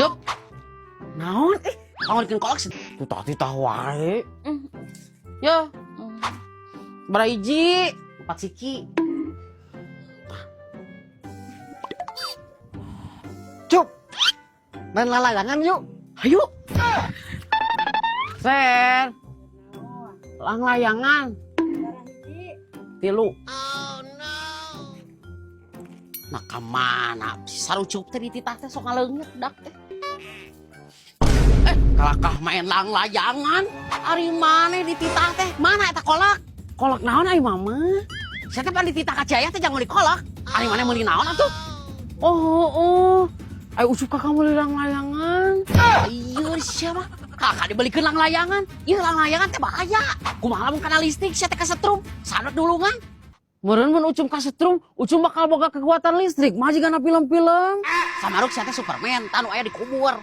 Cup. Naon? Eh, pangmeulikeun kolak sih. Tuh tadi tah wae. Ya. Sabaraha hiji? 4 siki. Cup. Main lalayangan yuk. Ayo. Ser. Langlayangan. 3. Oh no. Nah kemana? Si sarucup teh dititah teh sok ngaleungit dak teh. Eh, kalakah main langlayangan. Ari maneh dititah teh? Mana eta kolak? Kolak naon ai mama? Saya teh pan dititah ka Jaya teh jangan meuli kolak. Ari maneh meuli naon atuh? Oh. Ai Ucup kakak meuli langlayangan. Iya siapa? Kakak dibelikan langlayangan. Iya langlayangan teh bahaya. Kumaha lamun kana listrik sia teh kasetrum. Sadot dulungan. Meureun mun Ucup kasetrum, Ucup bakal boga kekuatan listrik. Mah jigana film-film. Samaruk sia teh Superman, tanu aya dikubur.